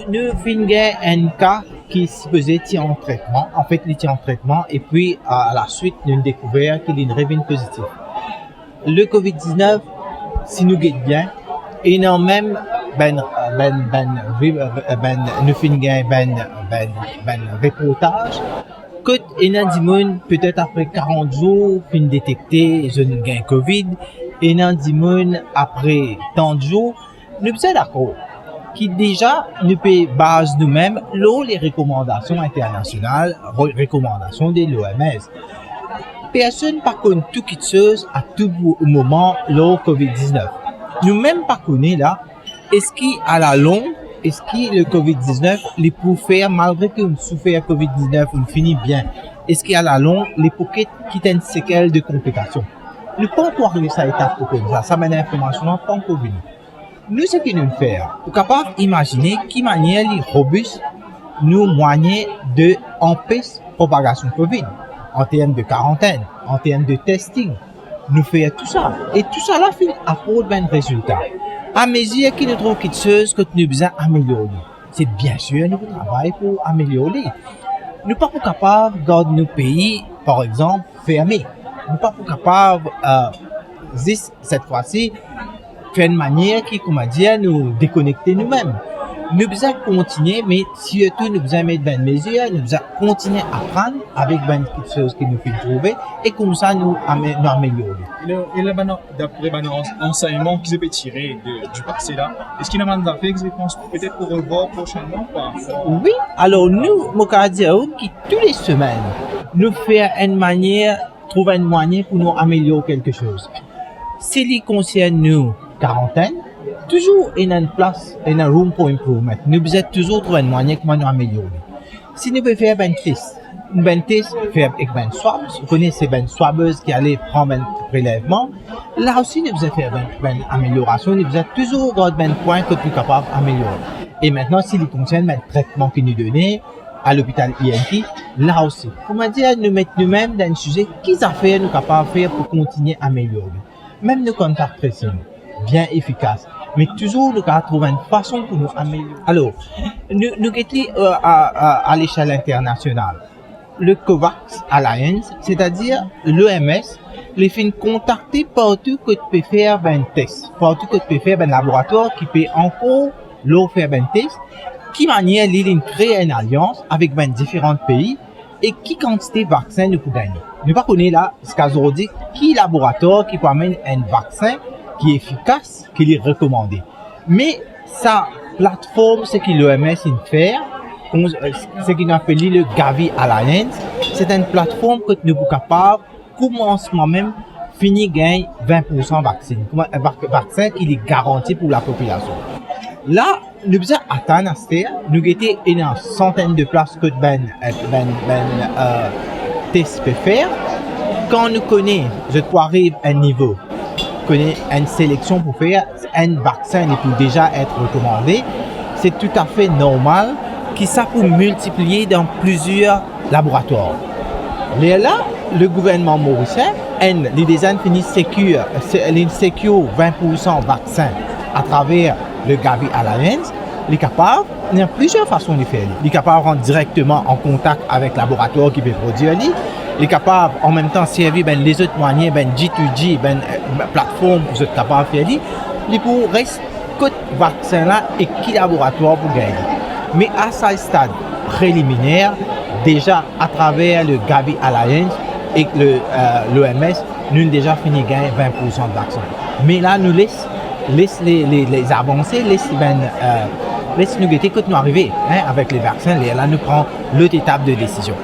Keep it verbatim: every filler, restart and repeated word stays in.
Nou finn gagn enn ka ki sipoze ti an tretman. Anfet, li ti an tretman, epi a, a laswit, nou dekouver ki li revinn pozitif. Le covid diznef, si nou get bien, ena mem bann, bann, bann, bann, nou finn gagn bann, bann, bann reportaz, kot ena dimoun, petet apre karant zour, finn detekte zot gagn covid, ena dimoun apre trant zour. Nou bizin dakor ki deza nou pe baz noumem lor le rekomandasion internasional, re-, rekomandasion de l'O M S. Personn pa konn tou kitsoz a tou mo-, moman lor covid diznef. Nou mem pa kone la, eski alalong, eski le covid diznef, li pou fer, malgre ki ou'nn soufer covid diznef, ou'nn fini bien, eski alalong, li pou kit, kit enn sekel de konplikasion? Nou pankor ariv sa etap pou konn sa, sa bann informasion la pankor vini. Nou, seki nou fer, pou kapav imazine ki manier li robis nou mwayin de anpes propagasion covid, an term de karantenn, an term de testing, nou fer tou sa. E tou sa la finn aport bann rezilta. Amezir ki nou trouv kitsoz kot nou bizin amelior li, se biensir nou pou travay pou amelior li. Nou pa pou kapav gard nou pei, par exanp, ferme. Nou pa pou kapav, eh, zis set fwa si, fer enn manier ki, kouma dir, nou dekonekte noumem. Nou bizin kontigne, me sirtou nou bizin met bann mezir, nou bizin kontigne aprann avek bann kitsoz ki nou finn trouve, e koumsa nou ame-, nou amelior li. E la, e la, bann, dapre bann ans-, ansegnman ki zot pe tire de, di pase la, eski ena bann zafer ki zot pans petet pou revwar prosenman, kwa? Wi, alor nou, mo kapav dir ou ki tou le semenn, nou fer enn manier, trouv enn mwayin pou nou amelior kelke soz. Si li konsern nou karantenn, touzour ena enn plas, ena room for improvement. Nou bizin touzour trouv enn mwayin kouma nou amelior li. Si nou pe fer bann tes, bann tes fer ek bann swab, ou kone se bann swabbers ki ale pran bann prelevman, la osi nou bizin fer bann, bann ameliorasion, nou bizin touzour gard bann pwin kot nou kapav amelior. E aster, si li konsern bann tretman ki nou done, a lopital I N T, la osi, kouma dir, nou met noumem dan enn size, ki zafer nou kapav fer pou kontigne amelior li. Mem nou contact tracing, bien efikas, me touzour nou kapav trouv enn fason pou nou amelior. Alor, nou, nou get li, eh, a, a, a lesel internasional. Le COVAX Alliance, setadir l'O M S, li finn kontakte partou kot pe fer bann tes, partou kot pe fer bann laboratwar ki pe ankor lor fer bann tes, ki manier li, linn kre enn alians avek bann diferan pei e ki kantite vaksin nou pou gagne. Nou pa kone la, ziska zordi, ki laboratwar ki pou amenn enn vaksin ki efikas, ki li rekomande. Me sa platform, seki l'O M S inn fer, kouma, eh, seki nou apel li le Gavi Alliance, se enn platform kot nou pou kapav koumansman mem fini gagn vin poursan vaksin, kouma enn vak-, vaksin ki li garanti pou lapopilasion. La, nou bizin atann aster, nou gete ena santenn de plas kot bann, eh, bann, bann, eh, tes pe fer. Kan nou kone, zot pou ariv enn nivo, kone enn seleksion pou fer, enn vaksin li pou deza et rekomande, se toutafe normal ki sa pou miltipliye dan plizier laboratwar. Lerla, le gouvernman morisien, enn, li deza fini sekir, se, li sekir vin poursan vaksin atraver le Gavi Alliance, li kapav, ena plizier fason li fer li. Li kapav rant direkteman an kontak avek laboratwar ki pe prodir li. Li kapav an mem tan servi bann lezot mwayin, bann G to G, bann, eh, platform pou zot kapav fer li. Li pou res kot vaksin la e ki laboratwar pou gagn li. Me a sa stad preliminer, deza atraver le Gavi Alliance ek le, eh, l'O M S, nou deza fini gagn vin poursan vaksin. Me la nou les, les le, le, le avanse, les bann, eh, les nou gete kot nou arive, hein, avek le vaksin, lerla nou pran lot etap de desizion.